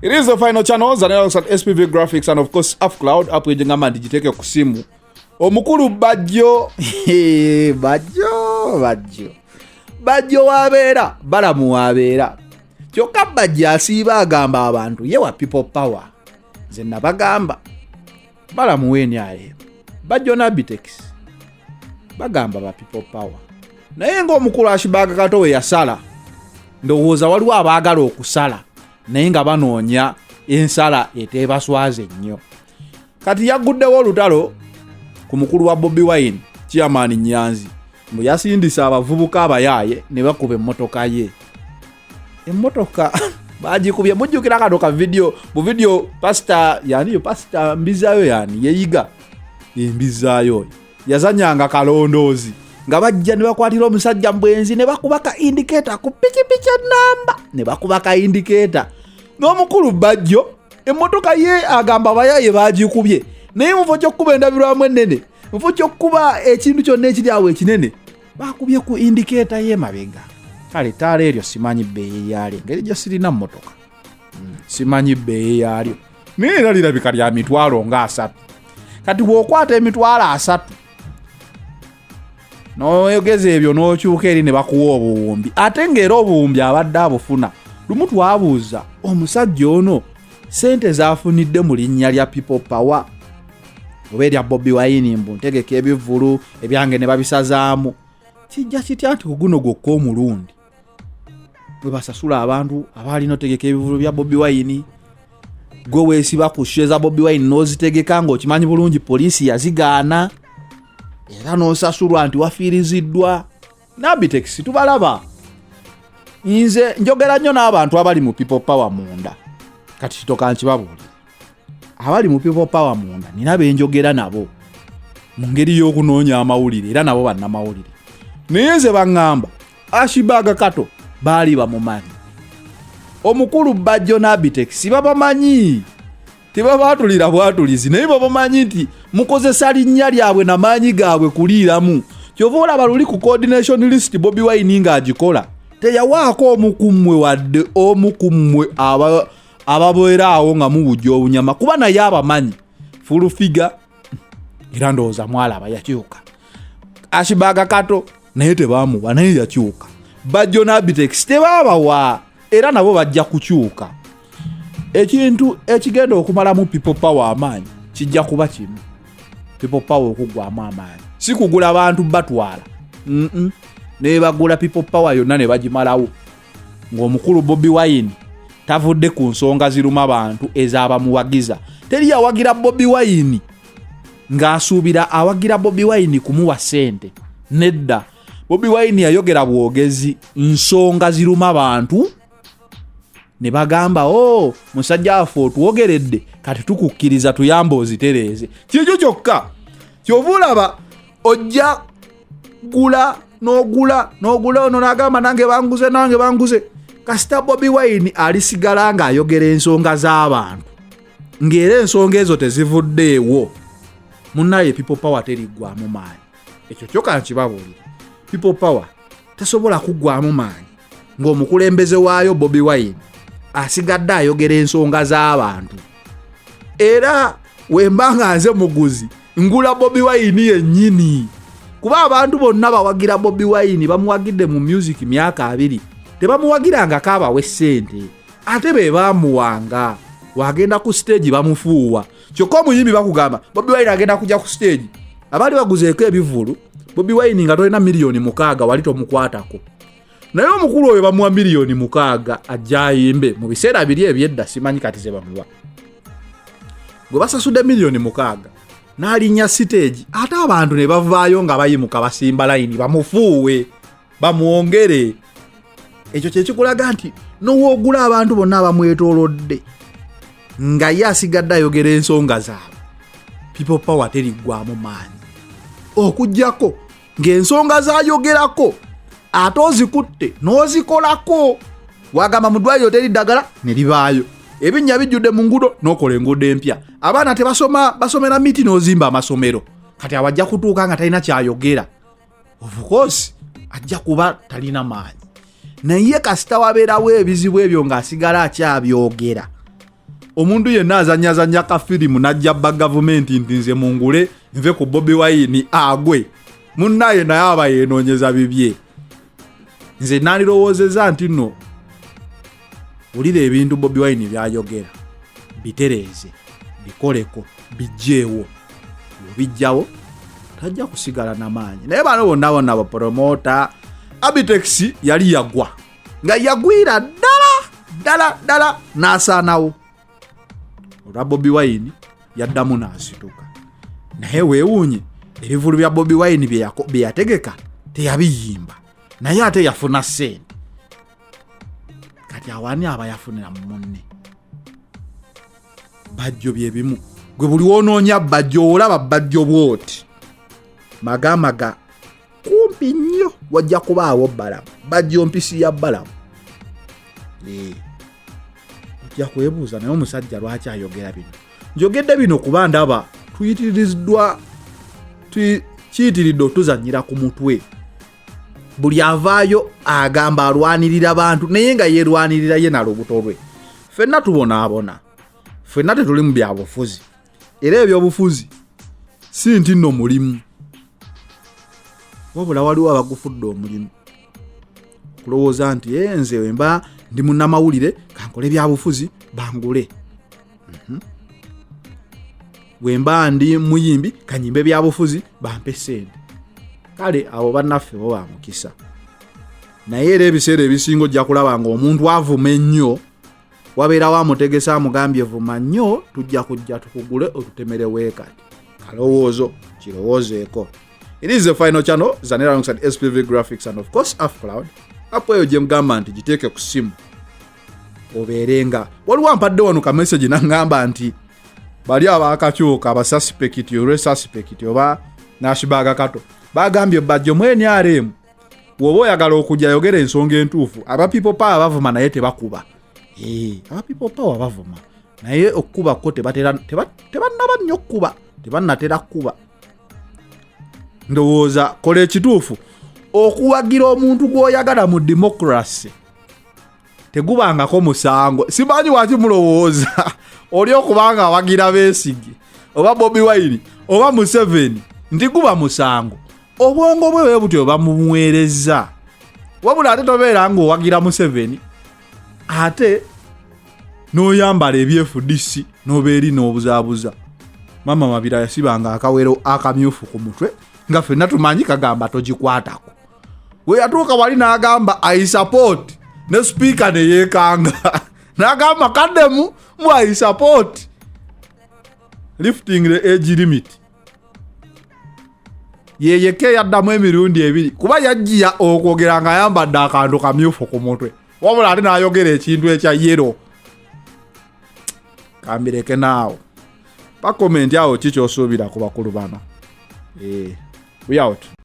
It is the final channels and alongside SPV Graphics and of course AfCloud app egingamba nti giteeke ku simu. Omukulu Bajjo Bajjo Bajjo Bajjo wabeera Balamu wabeera kyokka Bajjo asiiba agamba abantu ye wa people power. Nze nabagamba Balamu w'NRM, Bajjo n'Abitex bagamba ba people power, naye ng'omukulu Ashibag Kato we yasala, ndowooza waliwo abaagala okusala naye nga banoonya ensala eteebaswaza ennyo. Kati yagguddewo olutalo ku mukulu wa Bobi Wine, Chairman Nyanzi, mbu yasindisa abavubuka abayaaye ne bakuba emmotoka ye. Emmotoka bagikubye. Mujjukira kano ka video, bu video pasita yani yo pasita Mbizaayo yani yeyiga Embizaayo oyo yazanyanga kalondoozi nga bajja ne bakwatira omusajja mbwenzi ne bakuba ka indicator ku pikipiki enamba ne bakuba ka indicator. N'omukulu Bajjo emmotoka ye agamba abayaye bagikubye, naye mufo ky'okukuba endabirwamu ennene, mufo ky'okukuba ekintu kyonna ekiri awo ekinene, bakubye ku indicator y'emabega. Kale taala eryo simanyi bbeeyi yaalyo, engeri gye sirina mmotoka simanyi bbeeyi yaalyo, naye era lirabika lya 30,000. Kati bw'okwata 30,000 n'oyogeza ebyo n'okyuka eri ne bakuwa obuwumbi, ate ng'era obuwumbi abadde abufuna. Lumu twabuuza omusajja ono sente zafunidde mu linnya lya people power oba erya Bobi Wine, mbu ntegeka ebivvulu ebyange ne babisazaamu, kijja kitya nti guno gwokka omulundi bwe basasula abantu abaalina otegeka ebivvulu bya Bobi Wine, gwe weesiba ku show za Bobi Wine n'ozitegeka ng'okimanyi bulungi poliisi yazigaana, era n'osasulwa nti wafiiriziddwa? Nabitex tubalaba. Nze njogera nnyo n'abantu abali mu people power munda. Kati kitoka nkibabuulire, abali mu people power munda nina benjogera nabo mu ngeri y'okunoonya amawulire, era nabo bannamawulire, naye nze baŋŋamba Ashibag Kato baali bamumanyi, omukulu Bajjo n'Abitex babamanyi, tebabaatulira bwatulizi, naye babamanyi nti mukozesa linnya lyabwe namaanyi gaabwe kuliiramu. Kyova olaba luli ku coordination list Bobi Wine ng'agikola teyawaako omu ku mmwe, wadde omu ku mmwe ababeera awo nga muwujja obunyama, kuba naye abamanyi. Full Figure era ndowooza mwalaba yakyuka. Ashibaga Kato naye tebamuwa, naye yakyuka. Bajjo n'Abitex tebabawa, era nabo bajja kukyuka. Ekintu ekigenda okumalamu people power amaanyi kijja kuba kimu: people power okuggwamu amaanyi si kugula bantu batwala, Nebagula people power yonna ne bagimalawo ng'omukulu Bobi Wine tavudde ku nsonga ziruma bantu ez'abamuwagiza. Teri yawagira Bobi Wine ng'asuubira awagira Bobi Wine kumuwa ssente, nedda. Bobi Wine yayogera bwogezi nsonga ziruma bantu ne bagamba, "O oh, musajja waffe otwogeredde, kati tukukkiriza tuyambe ozitereeze." Kikyo kyokka. Kyova olaba ojja gula n'ogula n'ogula, ono n'agamba nange banguze, nange banguze. Kasita Bobi Wine alisigala ng'ayogera ensonga z'abantu, ng'era ensonga ezo tezivuddeewo, munnaye people power teriggwamu maanyi. Ekyo kyokka nkibabuulire, people power tesobola kuggwamu maanyi ng'omukulembeze waayo Bobi Wine asigadde ayogera ensonga z'abantu. Era wemba nga nze muguzi, ngula Bobi Wine yennyini, kuba abantu bonna bawagira Bobi Wine, bamuwagidde mu music myaka 20, tebamuwagirangako abawe ssente, ate be bamuwanga. Wagenda ku stage bamufuuwa. Kyokka omuyimbi bakugamba Bobi Wine agenda kujja ku stage, abaali baguzeeko ebivulu Bobi Wine nga tolina 6 million wali tomukwatako, naye omukulu oyo bamuwa 6 million ajja ayimbe. Mu biseera biri ebyedda, simanyi kati ze bamuwa. Gwe basasudde 6 million n'alinnya stage, ate abantu ne bavaayo nga bayimuka basimba layini bamufuuwe bamwongere. Ekyo kyekikulaga nti nowoogula abantu bonna abamwetoolodde nga ye asigadde ayogera ensonga zaabwe, people power teriggwamu maanyi, okugjako ng'ensonga zayogerako ate ozikutte n'ozikolako. Wagamba mu ddwaliro teri ddagala, ne libaayo. Ebinnya bijjudde mu nguudo, n'okola enguudo empya. Abaana tebasoma, basomera miti, n'ozimba amasomero. Kati awo ajja kutuuka nga talina kyayogera, of course ajja kuba talina maanyi, naye kasita wabeerawo ebizibu ebyo ng'asigala akyabyogera. Omuntu yenna azanyazanya ka firimu n'ajja bba gavumenti nti nze mungule nve ku Bobi Wine agwe munnaye, naye aba yeenoonyeza bibye. Nze nandirowoozezza nti nno wulira ebintu Bobi Wine byayogera, bitereeze, bikoleko, bijjeewo. Obijjawo tajja kusigala namaanyi. Naye bano bonna bonna bapromota, Abitex yali yagwa nga yagwira ddala ddala ddala n'asaanawo. Olwa Bobi Wine yaddamu n'asituka, naye weewuunye ebivulu bya Bobi Wine bye yategeka teyabiyimba, naye ate yafuna ssente. Kati awani aba yafunira mu munne? Bajjo byebimu, gwe buli wonoonya Bajjo olaba Bajjo bwoti magamaga kumpi nnyo wajja kubaawo Balamu. Bajjo mpisi ya Balamu. Ojja kwebuuza naye omusajja lwaki ayogera bino. Njogedde bino kuba ndaba tuyitiriddwa, kiyitiridde otuzanyira ku mutwe. Buli avaayo agamba alwanirira bantu, naye nga yeerwanirira ye na lubuto lwe. Ffenna tubonaabona, ffenna tetuli mu byabufuzi, era ebyobufuzi si nti nno mulimu, wabula waliwo abagufudde omulimu okulowooza nti nze wemba ndi munnamawulire kankole byabufuzi bangule, Bwemba ndi muyimbi kanyimbe byabufuzi bampe sente. Kale abo bannaffe bo bamukisa, naye era ebiseera ebisinga ojja kulaba nga omuntu avuma ennyo wabeerawo amutegesa, amugambye vuma nnyo, tujja kujja tukugule otutemere weekati. Kalowoozo kirowoozeeko. It is the final channel Zanera alongside SPV Graphics and of course Afcloud app eyo gye mugamba nti giteeke ku ssimu obeere nga waliwo ampadde wano ka message naŋŋamba nti bali abakakyuka abasuspect olwe suspect oba nashibaga kato bagambye Bajjo mu NRM woba oyagala okujja yogera ensonga entuufu. Aba People Power bavuma naye tebakuba. Aba People Power bavuma naye okukuba ko tebannaba nnyo kukuba, tebannatera kukuba. Ndowooza kola ekituufu. Okuwagira omuntu gw'oyagala mu democracy tegubangako musango. Simanyi waki mulowooza oli okubanga awagira Besigye oba Bobi Wine oba Museveni nti guba musango. Obwongo bwe bwe butyo bamuweereza. Wabula ate tobeera ng'owagira Museveni ate n'oyambala ebyefudisi n'oba eri n'obuzaabuza. Mama Mabira yasibanga akawero akamyufu ku mutwe nga ffenna tumanyi kagamba togikwatako. We yatuuka wali n'agamba I support, ne sipiika ne yeekanga n'agamba kaddemu mu I support lifting the age limit. Yeyeka eyaddamu emirundi ebiri kuba yajja okwogera ng'ayambadde akantu kamyufu ku mutwe, wabula ate n'ayogera ekintu ekya yellow. Kambireke naawo pa comment awo ki kyosuubira ku bakulu bano. We out.